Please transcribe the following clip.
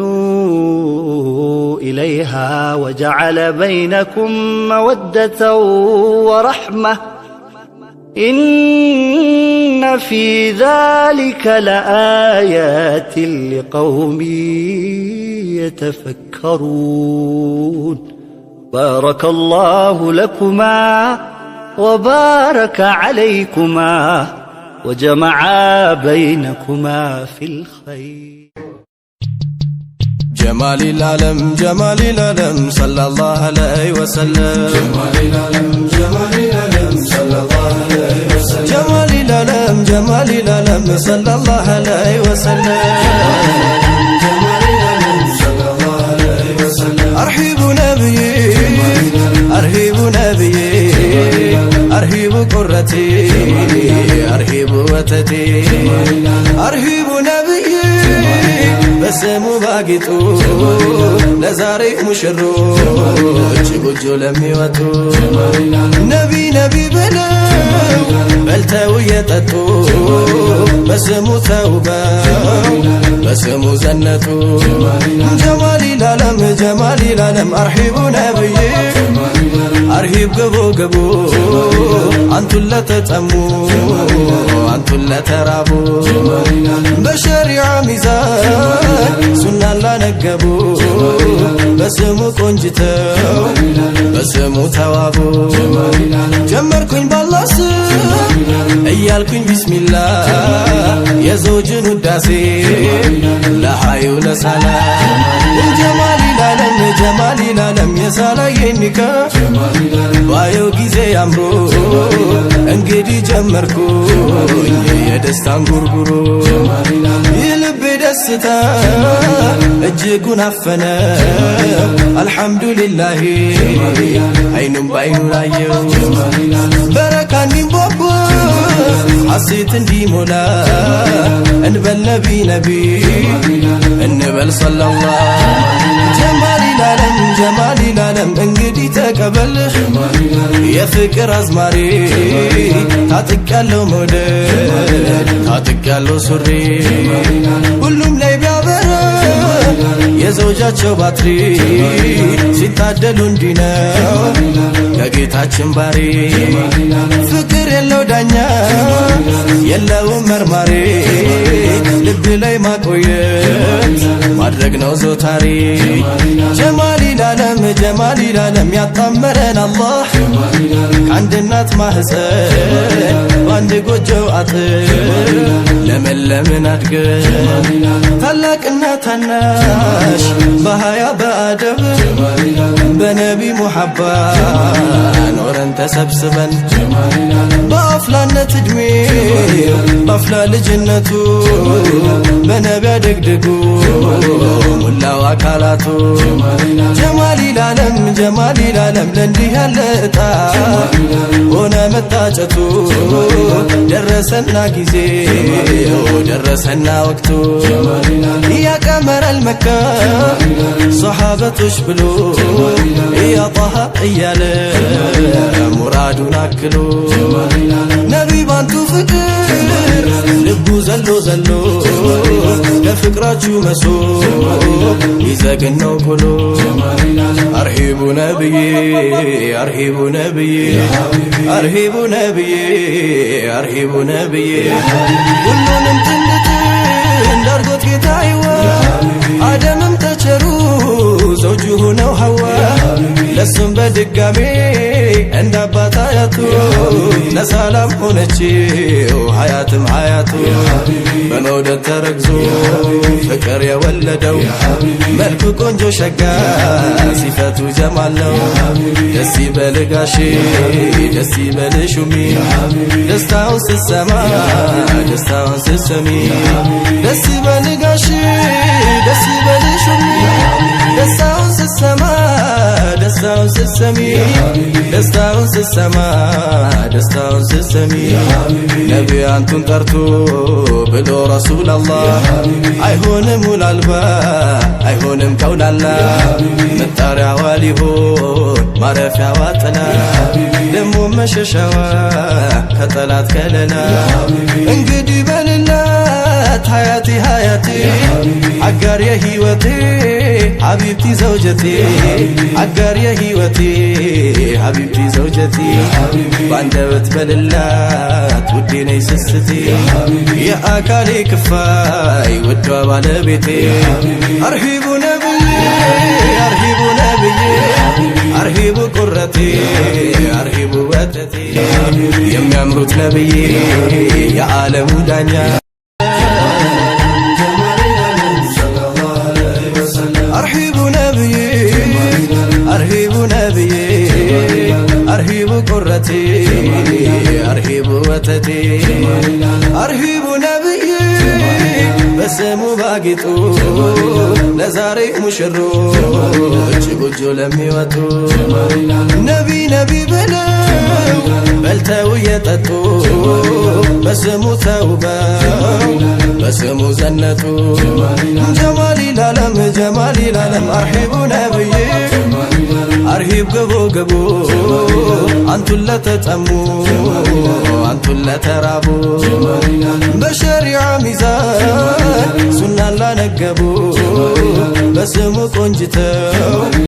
لتسكنوا إليها وجعل بينكم مودة ورحمة إن في ذلك لآيات لقوم يتفكرون. بارك الله لكما وبارك عليكما وجمع بينكما في الخير. جمال العالم، جمال العالم، صلى الله عليه وسلم. جمال العالم، جمال العالم، صلى الله عليه وسلم. جمال العالم، جمال العالم، صلى الله عليه وسلم. جمال العالم، صلى الله عليه وسلم. أرحب نبي، أرحب نبي، أرحب قرتي، أرحب ወተቴ፣ أرحب ነብይ በስሙ ባጊጡ ለዛሬ ሙሽሮች ጎጆ ለሚወጡ፣ ነቢ ነቢ ብለው በልተው እየጠጡ፣ በስሙ ተውበው በስሙ ዘነጡ። ጀማሊ ላለም፣ ጀማሊ ላለም፣ أرحب ነብይ፣ أرحب፣ ግቡ ግቡ፣ አንቱን ለተጠሙ፣ አንቱን ለተራቡ፣ በሸሪዓ ሚዛን ሱናን ላነገቡ፣ በስሙ ቆንጅተው በስሙ ተዋቡ። ጀመርኩኝ ባላህ ስም እያልኩኝ ቢስሚላ፣ የዘውጅን ውዳሴ ለሃዩ ለሳላ። ጀማሊ ላለም፣ ጀማሊ ላለም፣ የሳላዬ ኒካ ባየው ጊዜ አምሮ እንግዲህ ጀመርኩኝ የደስታን ጉርጉሮ። የልቤ ደስታ እጅጉን አፈነ፣ አልሐምዱሊላሂ አይኑም ባይኑ ላየው። በረካ እንዲንቧቧ፣ ሐሴት እንዲሞላ እንበል ነቢ ነቢ እንበል ሰለላህ። ጀማሊ ላለም፣ ጀማሊ ላለም፣ እንግዲህ ተቀበል የፍቅር አዝማሪ። ታጥቅ ያለው መውደድ፣ ታጥቅ ያለው ሱሪ፣ ሁሉም ላይ ቢያበራ የዘውጃቸው ባትሪ፣ ሲታደሉ እንዲህ ነው ከጌታችን ባሪ። ፍቅር የለው ዳኛ፣ የለውም መርማሪ፣ ልብ ላይ ማቆየት ማድረግ ነው ዞታሪ። ጀማሊ ላለም፣ ጀማሊ ላለም፣ ያጣመረን አላህ ከአንድ እናት ማህፀን በአንድ ጎጆው አጥር ለመለምን አድገን፣ ታላቅና ታናሽ በሀያ በአደብ በነቢ ሙሐባ ኖረን ተሰብስበን፣ በአፍላነት ዕድሜ በአፍላ ልጅነቱ በነቢ አደግድጉ ሙላው አካላቱ። ጀማሊ ላለም፣ ጀማሊ ላለም፣ ለእንዲህ ያለ እጣ ሆነ መታጨቱ። ደረሰና ጊዜው፣ ደረሰና ወቅቱ፣ يا قمر المكة ሰሓበቶች ብሎ يا طه እያለ ሙራዱን አክሎ፣ ነቢ ባንቱ ፍቅር ልቡ ዘሎ ዘሎ ለፍቅራችሁ መሶብ ይዘግን ነው ቆሎ። أرحب ነብዬ፣ أرحب ነብዬ፣ أرحب ነብዬ፣ أرحب ነብዬ፣ ሁሉንም ጥንድ እንዳርጎት ጌታይዋ፣ አደምም ተቸሩ ዘውጁ ሆነው ሐዋ፣ ለሱም በድጋሜ እንደ አባት አያቱ ለሰላም ሆነችው ሀያትም ሀያቱ። በመውደድ ተረግዞ ፍቅር የወለደው መልኩ ቆንጆ ሸጋ ሲፈቱ ጀማል ነው። ደስ ይበል ጋሼ፣ ደስ ይበል ሹሚ፣ ደስታውን ስትሰማ፣ ደስታውን ስትሰሚ። ደስ ይበል ጋሼ፣ ደስ ይበል ሹሚ፣ ደስታውን ስትሰማ፣ ደስታውን ስትሰሚ፣ ደስታውን ስትሰማ፣ ደስታውን ስትሰሚ። ነቢ አንቱን ጠርቶ ብሎ ረሱል አላህ፣ አይሆንም ውል አልባ፣ አይሆንም ከውላላ፣ መጣሪያዋ ሊሆን ማረፊያዋ ጥላ፣ ደሞ መሸሻዋ ከጠላት ከለላ። እንግዲህ በልላት ሀያቲ ሀያቲ። አጋር የህይወቴ حبيبتي زوجتي፣ አጋር የህይወቴ حبيبتي زوجتي፣ በአንደበት በልላት ውዴ ነይ ስስቴ፣ የአካሌ ክፋይ ውዷ ባለቤቴ። አርሂቡ ነብዬ፣ አርሂቡ ነብዬ፣ አርሂቡ ቁረቴ፣ አርሂቡ ወተቴ፣ የሚያምሩት ነብዬ የዓለሙ ዳኛ። አርሂቡ ነብዬ፣ አርሂቡ ነብዬ፣ አርሂቡ ቁረቴ፣ አርሂቡ ወተቴ፣ አርሂቡ ነብዬ በስሙ ባጌጡ ለዛሬ ሙሽሮች ጎጆ ለሚወጡ፣ ነቢ ነቢ ብለው በልተው እየጠጡ፣ በስሙ ተውበው በስሙ ዘነጡ። ጀማሊ ላለም፣ ጀማሊ ላለም፣ አርሂቡ ነብዬ፣ አርሂብ ግቡ ግቡ፣ አንቱን ለተጠሙ፣ አንቱን ለተራቡ፣ በሸሪዓ ሚዛን ሱናን ላነገቡ፣ በስሙ ቆንጅተው።